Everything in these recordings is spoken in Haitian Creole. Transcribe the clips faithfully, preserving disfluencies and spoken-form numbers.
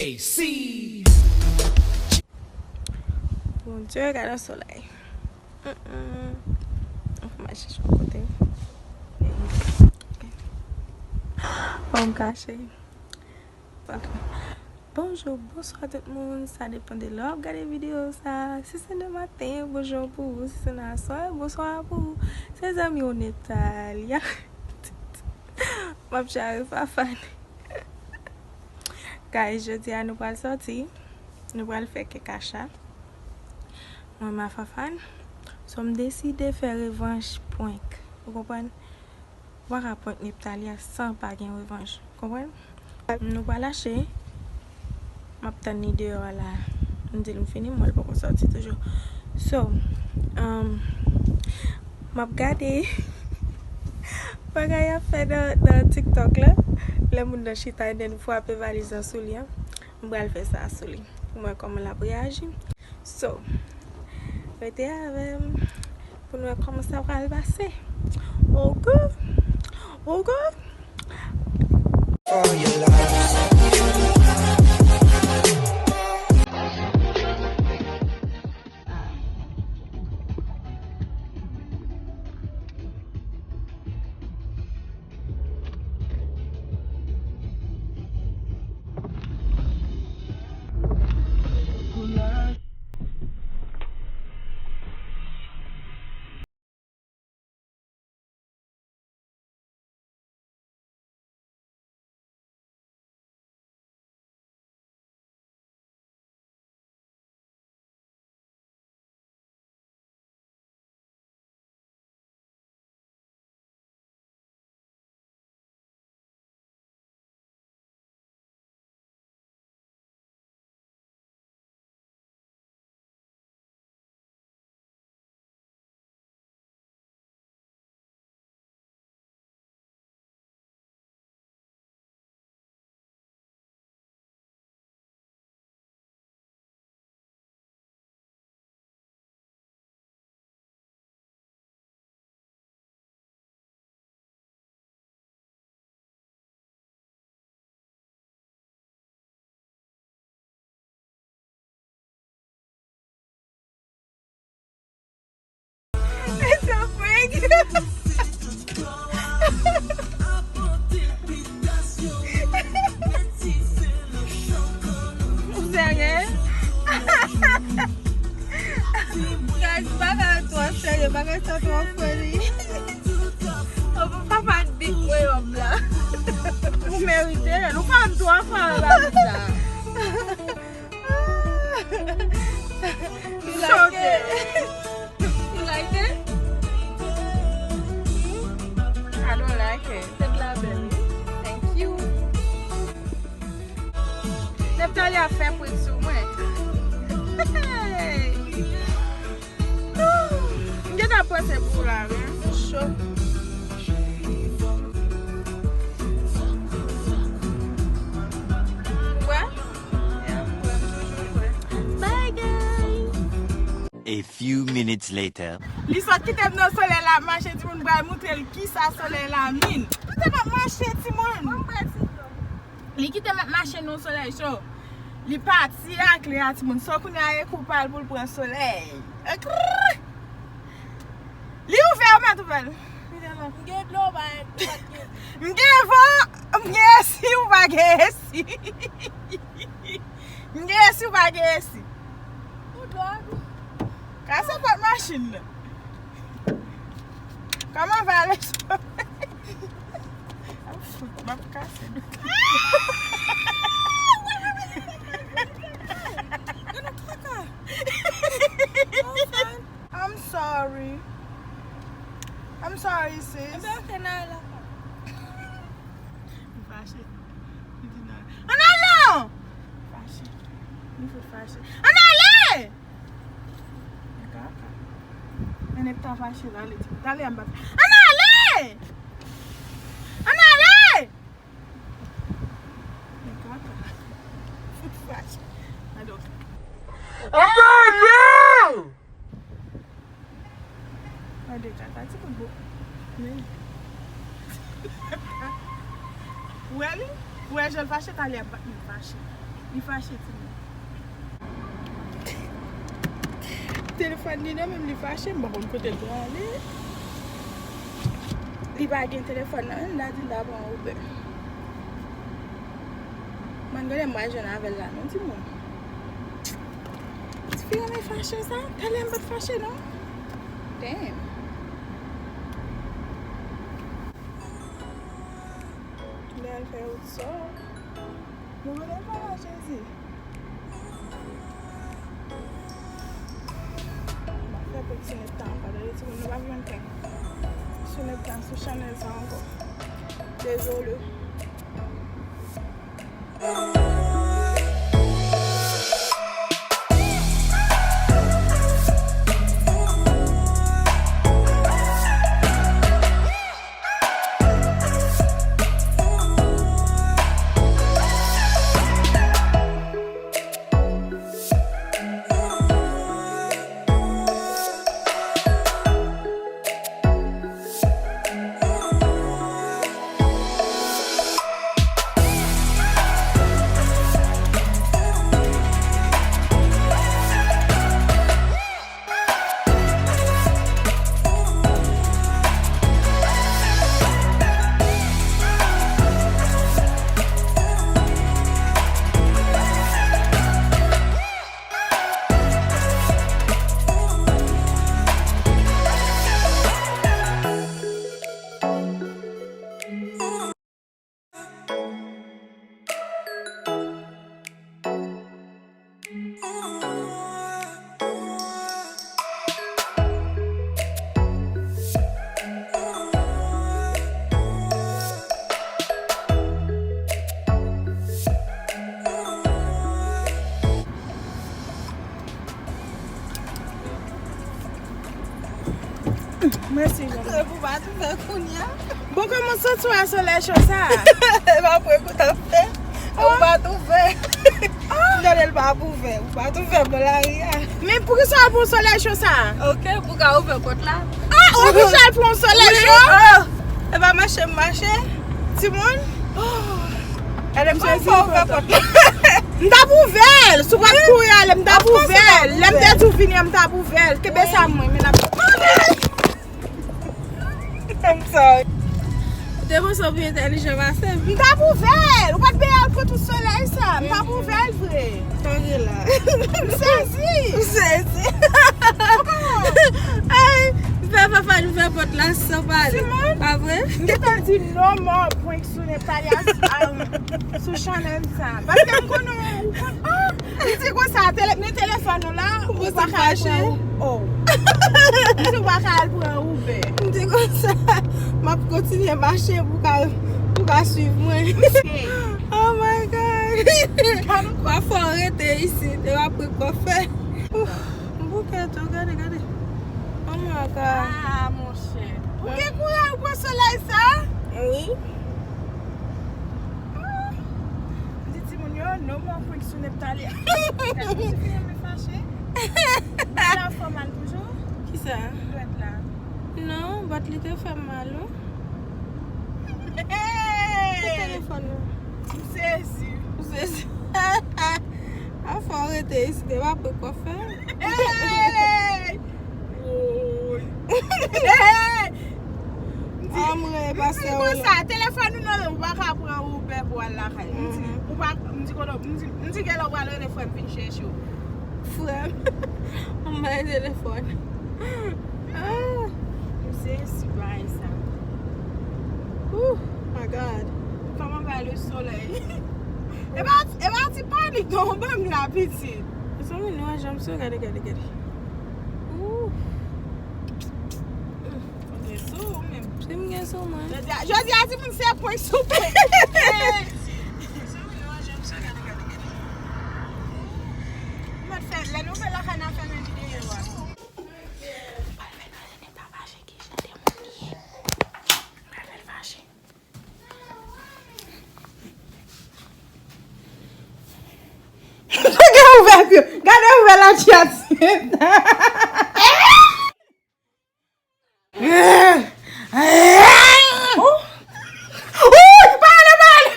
A C. Bondye, gade yon solèy. Mm, mm. Ann mache chak kote. Fò m kache. Ok. Bonjou, bonswa tout moun. Sa depann de lè w ap gade videyo sa. Si se nèmaten, bonjou pou ou. Si se nan aswè, bonswa pou ou. Se zanmi w Neptalia. M ap chare Fafane. Guys, jodi a nou pral sòti. Nou pral fè kèk acha. Mwen, m a Fafane. So, m deside fè revanj prank. Ou konprann? Ou pa ka prank Neptalia san pa gen revanj. Konprann? Nou pral achte. M ap tann li deyò a la. M di l m fini, m wè l poko sòti toujou. So, um, m ap gade bagay y ap fè nan, nan TikTok la. Lè moun nan chita, epi l frape valiz lan sou li an. M pral fè sa sou li. Pou m wè kòman l ap reyaji. So, rete avè m pou n wè kòman sa pral pase. Ok. Ok. It's a prank. Ou serye? Guys, bagay twò serye, bagay sa twò funny. Papa big way up la. Ou merite l. Ou pa m twa fwa anba bouda. You like it? You like it? I don't like it. Tèt la bèl, wi. Thank you. Neptalia fè prank sou mwen. Hey! M gentan panse pou la, wi. Cho. Wè? Yeah, m wè, m toujou wè. Bye, guys. A few minutes later. Li sot kite m nan solèy la ap mache, timoun pral montre l kisa solèy la mean. Kite m ap mache, timoun. Li kite m ap mache nan solèy cho. Li pati ak kle a, timoun. So, kounye a e kou pa l pou l pran solèy. Ekrr! Li ouvè, ou mèt ouvè l. M gen dlo, ba, m pa t gen. M gen van, m gen esi, ou pa gen esi. M gen esi, ou pa gen esi. Ou dwòg. Kase pòt machin nan. Kòman va le soleil? M ap fout, m ap kase nou. Gade kaka. I'm sorry. I'm sorry, sis. Enben, ok, n a la. M fache. M di nan. Ann ale! Fache. M fout fache. Ann ale! Men kaka. Men nèg ta fache la, li di. Talè a m pa. Ann ale! Ann ale! Men kaka. M fout fache. Ann ale! Gade kaka ti bout bo. Men. Ou wè li? Ou wè jan l fache, talè ap bat li fache. Li fache, timoun. Telefòn li nan men l, li fache, m pa konn kote l prale. Li pa gen telefòn nan men l, l a di l ta pran Uber. Mwen gade m pral jwenn avè l la non, timoun. Tifi renmen fache sa, talè m pa t fache non. Damn. Lè al fè wout sa. Nou rele pa la, Jezi. M ap fè pou ti nèg tan ankò. Tande timoun, nou p ap jwenn prank sou nèg tan sou chanèl sa ankò. Dezole. Mèsi, zanmi. Epi w pa t ouvè kounye a? Bon, kòman w santi w a solèy cho sa a? E pa prank ou t ap fè? Ou pa t ouvè. M tande l pa ouvè. Ou pa t ouvè bò lari a. Men poukisa w pran solèy cho sa a? Ok, pou w ka ouvè pòt la. Ah, ou oblije al pran solèy cho? Ah, e pa mache m mache. Timoun. Gade m sezi. Ou pa ouvè pòt la. M t ap ouvè l. Si w pa t kouri ale, m t ap ouvè l. Lè m te di w vini an, m t ap ouvè l. Kenbe sa mwen, men n ap. I'm sorry. Ou te panse w pi entèlijan pase m? M t ap ouvè l. Ou pa t bezwen al pran tout solèy sa. M t ap ouvè l vre. Sa w gen la? M sezi. M sezi. Ay, m fè papa n ouvè pòt la san pale. Simon, pa vre? M gentan di no more prank sou Neptalia, um, sou chanèl sa. Paske m konnen ou konn, ah! Li di konsa, tele-, men telefòn ou la, ou pa ka al pran Ou-, oh. Li di ou pa ka al pran Uber. M di konsa, m ap kontinye mache pou ka, pou ka swiv mwen. Oh my God. Pafwa w rete isit, e w ap ri kòfè. Ouf, m bouke tou, gade, gade. Oh my God. Ah, monchè. Ou gen kouraj ou pran solèy sa? Wi. Ah. M di timoun yo, no more prank sou Neptalia. Gade, ti fi an fache. Sa fè mal toujou? Kisa? Dwèt la. Non, but li te fè m mal, wi. Hey! Pou telefòn nan. M sezi. M sezi. Afè w rete isit, e pa prank w ap fè. Hey! Woy. Hey! M di, ah, mwen, m di konsa, telefòn ou nan men w, ou pa ka pran Uber pou al lakay. M di, ou pa, m di, kote, m di, m di, gen lè w pral rele frè m vin chèche w. Frè m. Mwen bay telefòn. Ah. M sezi bagay sa. Oh my God. Kòman bay le soleil? E pa, e pa ti panik non, ban m la pitit. Mezanmi, nou an janm sou, gade, gade, gade. Ooh. Ou gen sou ou menm? Si m gen sou mwen. Jodi a, jodi a, timoun se prank sou prank. Mwen fè, lè nou fè lakay n ap fè men videyo a. Pral fè nan nèg pa fache ki jan de moun li ye. Pral fè l fache. Gade ouvè pye, gade ouvè la tchat. Oh! Oh! Pale, pale!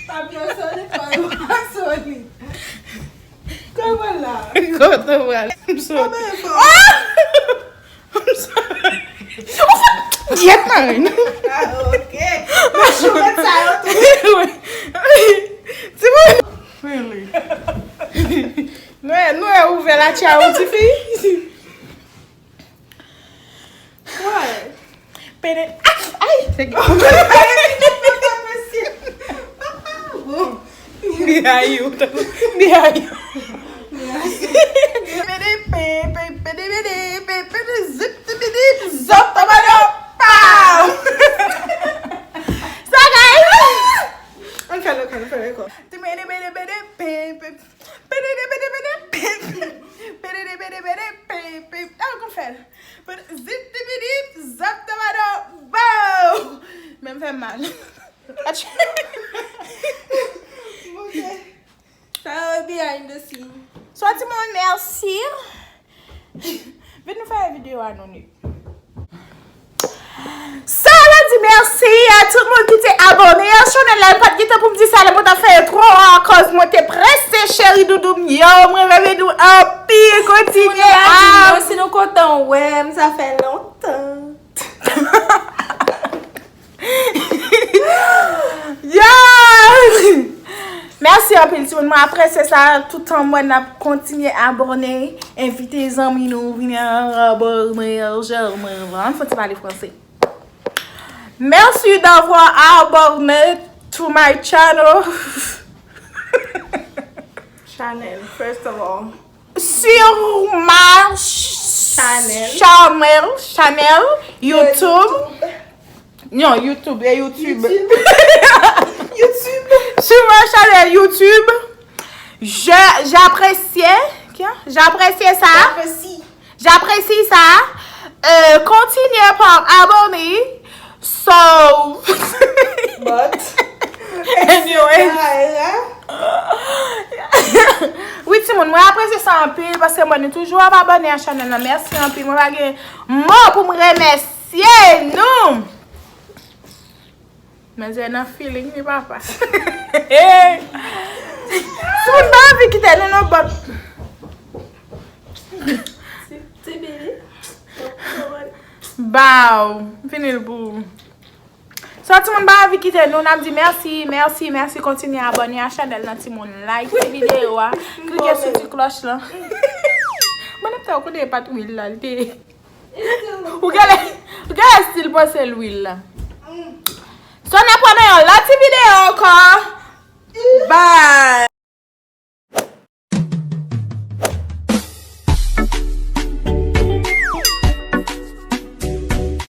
Papye sou telefòn. Sa ben fò. I'm sorry. Gyèt, Marine. Ah, ok. Mwen chou met sa yo tou. Ti moun. Really? Nou e, nou e ouvè la tcha ou, tifi. What? Pene. Ay, ay, se gè. Behind you. Behind you. Pene, pe, pe, pene, pene, pe, pene, zip, zip, zip, zip, zip, zip, zip, zip, pow! Sa, guys! Ann fè l ankò, ann fè l ankò. Pene, pene, pene, pe, pe, pene, pene, pene, pe, pe, pene, pene, pene, pe, pe, ann fè l. Zip, dibi, dip, zap, tabado, bow! Men m fè mal. Ok. Sa yo behind the scene. So, timoun, mèsi. Vin nou fè videyo a nou, ni. Sa vle di mèsi a tout moun ki te abòne a chanèl la. M pa t gentan pou m di sa lè mwen t ap fè intro a, akoz mwen te prese, cheri doudou m yo. Mwen renmen nou anpil. Kontinye a. Si nou kontan wè m, sa fè lontan. Yo! Mèsi anpil, timoun. Mwen apresye sa. Tout tan mwen ap kontinye abòne, envite zanmi nou vini abòne. Mwen, mwen, mwen, mwen fò ti pale franse. Merci d'avoir abonné to my channel. Channel, first of all. Sur ma ch- Channel. Channel, channel YouTube. YouTube. Non, YouTube, e YouTube. YouTube. YouTube. Sur ma chaîne YouTube. Je, j'apprécie, j'apprécie ça. J'apprécie. J'apprécie ça. Euh, continuez par abonner. So. But. Anyway. Wi, timoun, mwen apresye sa anpil paske mwen nou toujou ap abòne a chanèl la. Mèsi anpil. Mwen pa gen mo pou m remèsye nou. Manzè nan feeling li, papa. Si moun pa anvi kite nou, nou bòt. Ti, ti bebe. Baw, fini l pou ou. So, timoun pa anvi kite nou, n ap di mèsi, mèsi, mèsi, kontinye abòne a chanèl nan, timoun. Like videyo a, klike sou ti klòch lan. Mwen ap fè w konnen e pa t lwil la, l te. Ou genlè, ou genlè stil panse lwil la. So, n ap wè nan yon lòt ti videyo ankò.